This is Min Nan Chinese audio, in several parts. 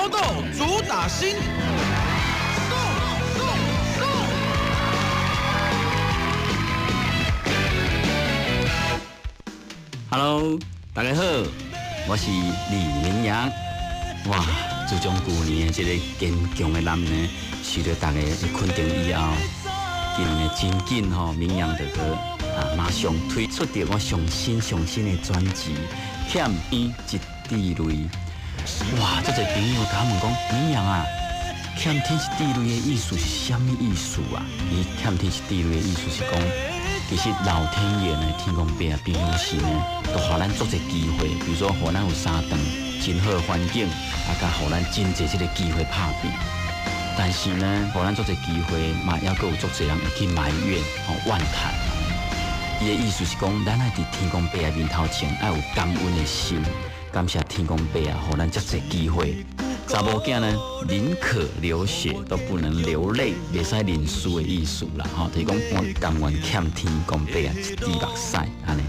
報道主打新。送送送。 Hello，大家好，我是李明陽。哇，自從舊年的這个堅強的男人受到大家的肯定以後，今年真緊吼，明陽就閣啊，馬上推出著我上新上新的專輯《欠天一滴淚》。哇，足濟朋友共我問講，明陽啊，欠天一滴淚的意思是啥物意思啊？伊欠天一滴淚的意思是講，其實老天爺呢，天公伯啊，平常時呢，都予咱足濟機會，比如說予咱有三頓真好的環境，啊，佮予咱真濟這个機會拍拚。但是呢，予咱足濟機會，嘛猶閣有足濟人會去埋怨、吼怨嘆。伊的意思是講，咱愛佇天公伯的面頭前，愛有感恩的心，感謝天公伯啊，予咱遮濟機會。查某囝呢，寧可流血都不能流淚，袂使認輸的意思啦，吼，就是講我甘願欠天公伯啊一滴目屎按呢。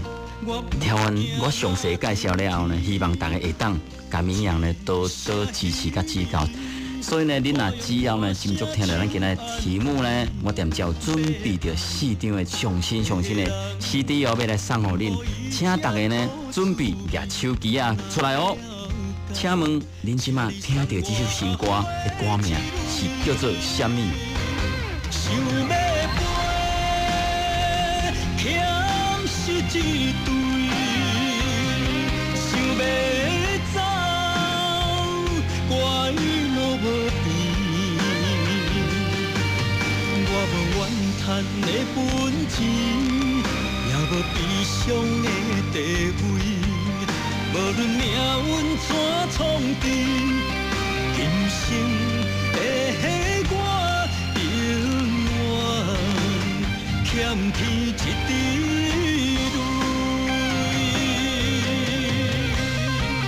聽完我詳細介紹了後呢，希望大家會當共明陽呢多多支持佮指教。所以呢，恁若只要呢，斟酌聽著咱今仔題目呢，我踮遮有準備著四張的上新上新的 CD 哦，欲來送予恁，請大家呢準備舉手機仔出來哦。請問恁這馬聽著這首新歌的歌名是叫做啥物？想欲飛，欠是一對；想欲走，拐路無邊。我無怨嘆的本錢，也無悲傷的地位。無論命運怎創治，今生的我永遠欠天一滴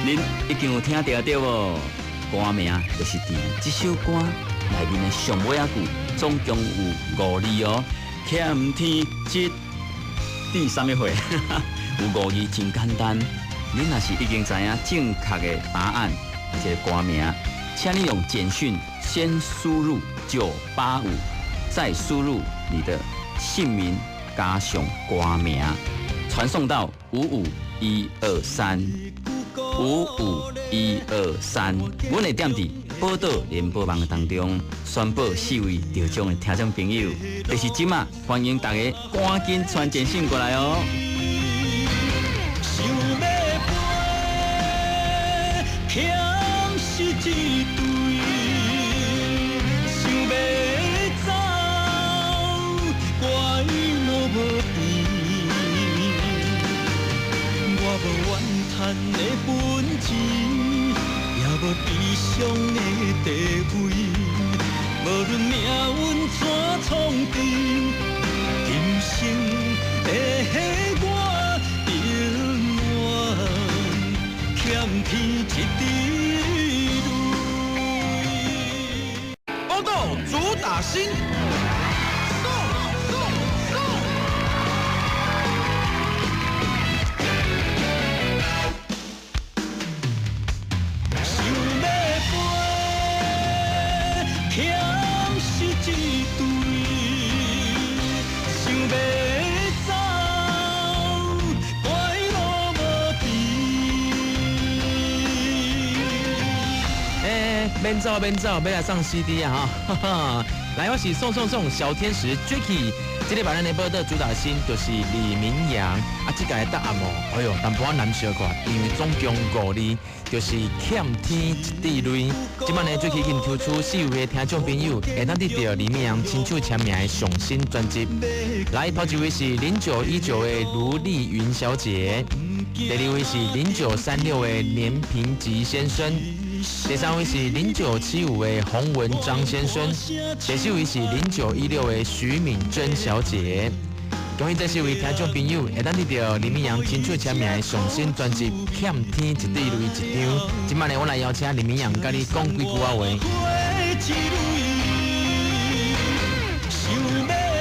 淚。恁已經有聽著對無？歌名就是佇這首歌內面的上尾仔句，總共有五字哦。欠天一滴啥物貨？有五字真簡單。恁若是已經知影正確的答案，這个歌名，請你用簡訊先輸入985，再輸入你的姓名加上歌名，傳送到55123，55123。阮會踮佇寶島聯播網當中宣布四位得獎的聽眾朋友，就是這馬，歡迎大家趕緊傳簡訊過來哦。想欲飛，欠是一對；想欲走，拐路無邊。我無怨嘆的本錢，也無悲傷的地位。無論命運怎創治，今生的我永遠欠天一滴淚。報道主打新。送送送。想欲飛，欠是一對；想欲走，拐路無邊。欸，免走免走，欲來送 CD 啊！哈，來，我是送送送小天使 Jacky，這禮拜咱的報道主打星就是李明陽啊，這個的答案哦，哎喲，淡薄仔難相看，因為總共五字，就是欠天一滴淚。這擺呢，Jacky 已經抽出四位聽眾朋友，會當得著李明陽親手簽名的上新專輯。來，頭一位是0919的盧麗雲小姐，第二位是0936的連平吉先生。第三位是0975的洪文章先生，第四位是0916的徐敏珍小姐。恭喜這四位聽眾朋友，會當得著李明陽親手簽名的上新專輯《欠天一滴淚》一張。這擺呢，我來邀請李明陽佮你講幾句仔話。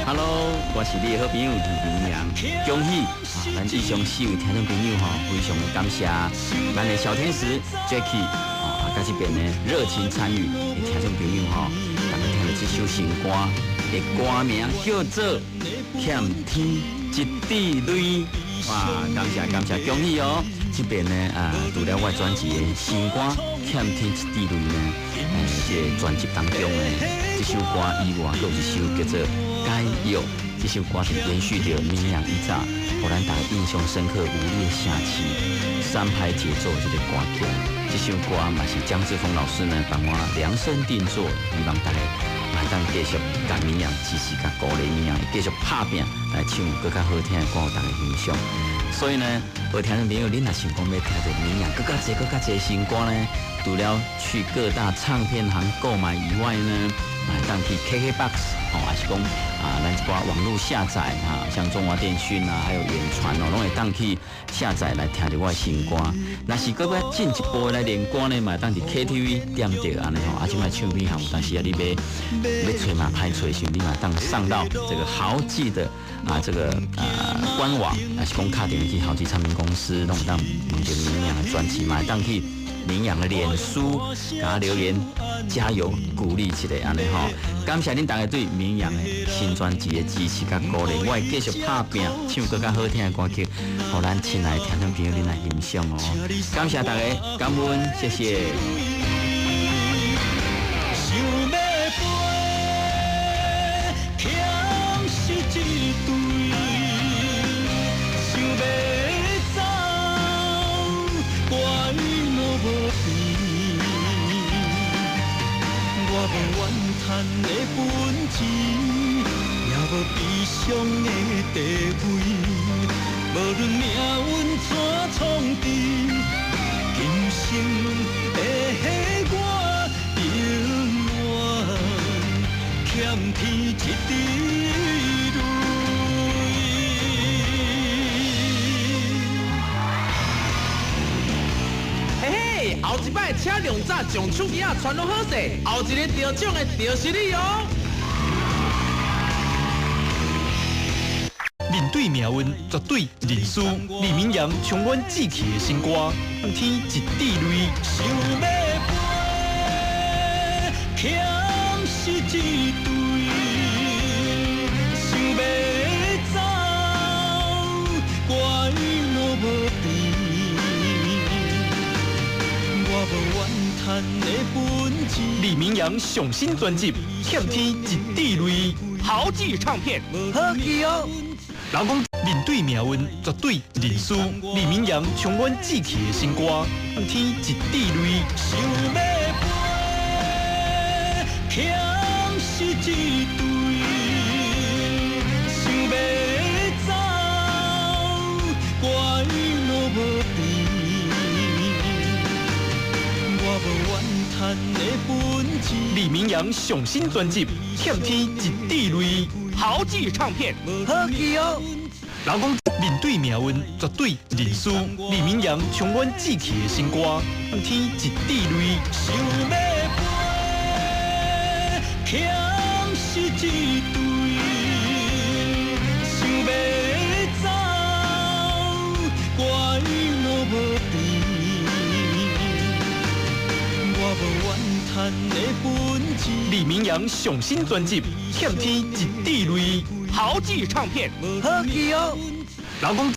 Hello，我是你的好朋友李明陽，恭喜啊！咱以上四位聽眾朋友吼，非常的感謝咱的小天使 Jacky 啊，佮這邊呢熱情參與的聽眾朋友吼，大家聽著這首新歌的歌名叫做《欠天一滴淚》，哇！感謝感謝，恭喜哦！這邊呢啊，除了我專輯的新歌《欠天一滴淚》呢，這個專輯當中呢，這首歌以外，閣有一首叫做《解藥》，這首歌是延續著綿陽以早，予咱大家印象深刻、無力的城市三拍節奏這個歌曲。這首歌嘛是江志峰老師呢幫我量身定做，希望大家嘛當繼續共綿陽支持，佮鼓勵綿陽，繼續拍拚來唱閣較好聽的歌，予大家欣賞。所以呢，有聽眾朋友，恁若想講欲聽著綿陽閣較濟、閣較濟新歌呢，除了去各大唱片行購買以外呢，嘛會當去 KKBOX 哦，還是講啊，咱一寡網路下載哈，像中華電信啊，還有遠傳哦，攏會當去下載來聽著我的新歌。若是閣欲進一步來練歌呢，嘛會當佇 KTV 點著按呢吼，啊，這擺唱片行有當時啊，你欲欲揣嘛歹揣時，你嘛當上到這個豪記的啊這個官網，還是講敲電話去豪記唱片公司，攏會當問著綿陽的專輯，嘛會當去綿陽的臉書，共我留言加油鼓勵一下按呢吼。感謝恁大家對綿陽的新專輯的支持佮鼓勵，我會繼續拍拚，唱閣較好聽的歌曲，予咱親愛的聽眾朋友恁來欣賞哦。感謝大家，感恩，謝謝。想欲飛，欠是一對；想欲走，拐路無邊。我無怨嘆的本錢，也無悲傷的地位。無論命運怎創治，今生的我永遠欠天一滴淚。嘿嘿，後一擺車量早將手機仔傳攏好勢，後一个得獎的就是你哦！面對命運，絕對認輸。李明陽充滿志氣的新歌《天一滴淚》。想欲飛，欠是一對；想欲走，拐路無邊。我無怨嘆的本錢。李明陽上新專輯《欠天一滴淚》，豪記唱片，好記哦。人講面對命運，絕對認輸。李明陽充滿志氣的新歌《天一滴淚》。想欲飛，欠是一對；想欲走，拐路無邊。我無怨嘆的本錢。李明陽上新專輯《欠天一滴淚》，豪記唱片，好記哦。人講面對命運，絕對認輸。李明陽充滿志氣的新歌《天一滴淚》。想欲飛，欠是一對；想欲走，拐路無邊。我無怨嘆的本錢。李明陽上新專輯《欠天一滴淚》，豪記唱片，好記哦。人講